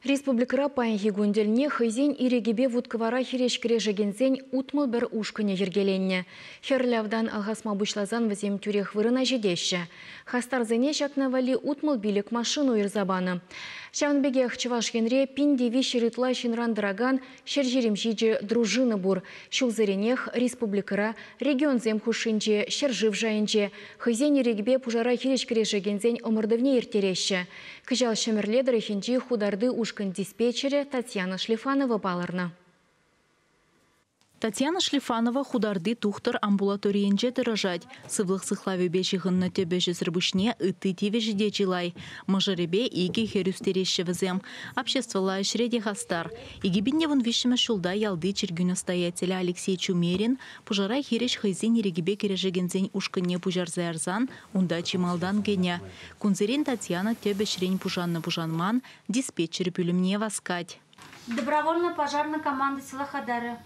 Республикӑра паянхи кун тӗлне хӑйсен ирӗкӗпе вут-кӑвара хирӗҫ кӗрешекенсен 61 ушкӑнӗ йӗркеленнӗ. Хӗрлӗ автан алхасма пуҫласан вӗсем тӳрех вырӑна ҫитеҫҫӗ. Хастарсене ҫакна валли 65 машина уйӑрса панӑ. Ҫавӑн пекех Чӑваш Енре 1300 ытла ҫынран тӑракан 127 дружина пур. Ҫулсеренех республикӑра, регионсем хушшинче, ҫӗршыв шайӗнче хӑйсен ирӗкӗпе пушара хирӗҫ кӗрешекенсен ӑмӑртӑвне ирттереҫҫӗ. Кӑҫал Ҫӗмӗрле тӑрӑхӗнчи Хутарти ушкӑн диспетчерӗ Татьяна Шлифанова палӑрнӑ. Татьяна Шлифанова Хутарти тухтӑр амбулаторийӗнче тӑрӑшать. Сывлӑх сыхлавӗпе ҫыхӑннӑ тӗп ӗҫӗсӗр пуҫне ытти тивӗҫӗ те чылай. Мӑшӑрӗпе икӗ хӗр ӳстереҫҫӗ вӗсем. Обществӑлла ӗҫре те хастар. 2013 ҫулта ялти чиркӳ настоятелӗ Алексей Чумерин пушара хирӗҫ хӑйсен ирӗкӗпе кӗрешекенсен ушкӑнне пуҫарса ярсан унта чи малтан кӗнӗ. Кунсерен Татьяна тӗп ӗҫрен пушаннӑ-пушанман диспетчер пӳлӗмне васкать. Добровольно пожарная команда села Хадары.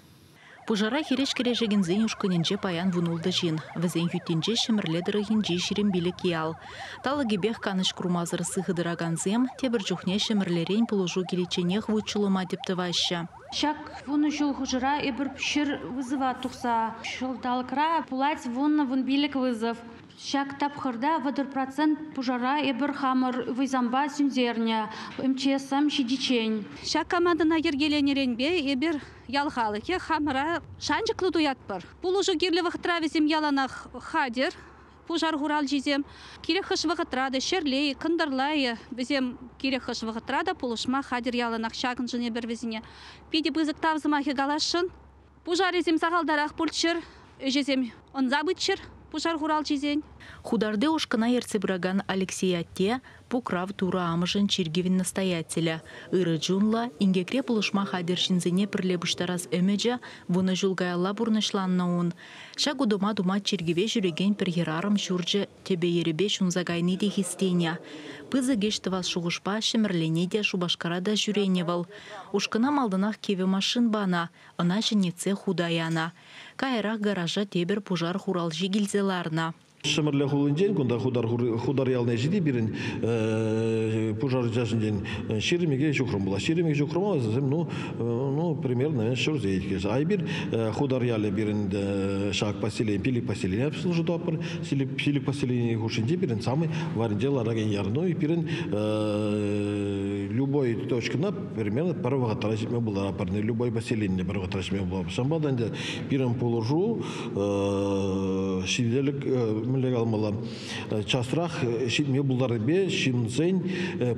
Пушара хирӗҫ кӗрешекенсен ушкӑнӗнче паян 16 ҫын. Вӗсен хӳттинче Ҫӗмӗрле тӑрӑхӗнчи 25 ял. Талӑкӗпех канӑҫ курмасӑр сыхӑ тӑракансем тепӗр чухне Ҫӗмӗрлерен пулӑшу киличченех вут-ҫулӑма тӗп тӑваҫҫӗ. Ҫак вунӑ ҫул хушӑра эпир ҫӗр вызова тухса ҫулталӑкра пулать 10-15 вызов. Ҫак тапхӑрта 30% пушара эпир хамӑр вӑйсампа сӳнтернӗ, МЧС-ам ҫитиччен. Ҫак командӑна йӗркеленӗренпе эпир ял халӑхӗ хамӑра шанчӑклӑ туятпӑр. Пулӑшу кирлӗ вӑхӑтра вӗсем яланах хатӗр, пушар хуралҫисем. Кирек хӑш вӑхӑтра та, ҫӗрле-и, кӑнтӑрла-и, вӗсем кирек хӑш вӑхӑтра та пулӑшма хатӗр яланах. Ҫакӑншӑн эпир вӗсене питӗ пысӑк тав сӑмахӗ каласшӑн. Пушарӗсем сахалтарах пулччӑр, ӗҫӗсем ӑнса пыччӑр пушар хуралҫисен. Хутарти ушкӑна ертсе пыракан Алексей атте Пукрав Турӑ амӑшӗн чиркӗвӗн настоятелӗ. Ырӑ чунлӑ, инкекре пулӑшма хатӗр ҫынсене пӗрле пуҫтарас ӗмӗчӗ вунӑ ҫул каялла пурнӑҫланнӑ ун. Ҫак утӑма тума чиркӗве ҫӳрекен пӗр хӗрарӑм ҫурчӗ тӗпӗ-йӗрӗпе ҫунса кайни те хистенӗ. Пысӑк ӗҫ тӑвас шухӑшпа Ҫӗмӗрлене те, Шупашкара та ҫӳренӗ вӑл. Ушкӑна малтанах кивӗ машин панӑ, ӑна ҫӗнетсе хута янӑ. Каярах гаража тепӗр пушар хуралҫи килсе ларнӑ. Ҫӗмӗрле хулинчен кунта Хутар ялне ҫити пирӗн пушар чаҫӗнчен 22 ҫухрӑм пулать. 22 ҫухрӑма вӗсем, ну, примерно ҫур сехет килсе. А эпир Хутар ялӗ пирӗн ҫак поселени, пилӗк поселени обслуживать тӑватпӑр. Пилӗк поселени хушшинче пирӗн самый варринче ларакан яр. Ну и пирӗн любой точкӑна примерно пӗр вӑхӑтра ҫитме пултаратпӑр. Любой поселенине пӗр вӑхӑтра ҫитме пултаратпӑр. Ҫавӑнпа та ӗнтӗ пирӗн пулӑшу ҫителӗк, мӗнле каламалла, часрах ҫитме пултарнипе ҫынсен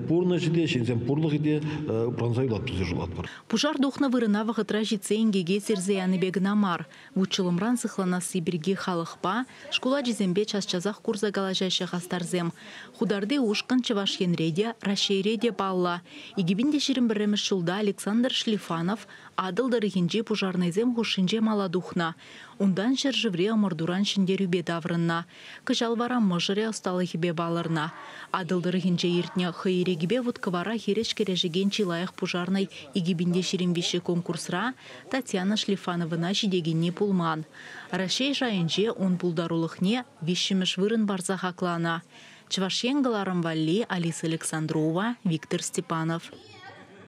пурнӑҫӗ те, ҫынсен пурлӑхӗ те упранса юлать тесе шутлатпӑр. Пушар тухнӑ вырӑна вӑхӑтра ҫитсе инкеке сирсе янипе кӑна мар, вут-ҫулӑмран сыхланасси пирки халӑхпа, шкул ачисемпе час-часах курса калаҫаҫҫӗ хастарсем. Хутарти ушкӑн Чӑваш Енре те, Раҫҫейре те паллӑ. 2021 ҫулта Александр Шлифанов Атӑл тӑрӑхӗнчи пушарнӑйсем хушшинче мала тухнӑ. Унтан ҫӗршыври ӑмӑртуран ҫӗнтерӳпе таврӑннӑ. Кӑҫал вара мӑшӑрӗ ӑсталӑхӗпе палӑрнӑ. Атӑл тӑрӑхӗнче иртнӗ хӑй ирӗкӗпе вут-кӑвара хирӗҫ кӗрешекен чи лайӑх пушарнӑй 2023 конкурсра Татьяна Шлифановӑна ҫитекенни пулман. Раҫҫей шайӗнче ун пултарулӑхне виҫҫӗмӗш вырӑн парса хакланӑ. Чӑваш Ен кӑларӑм валли Алиса Александрова, Виктор Степанов.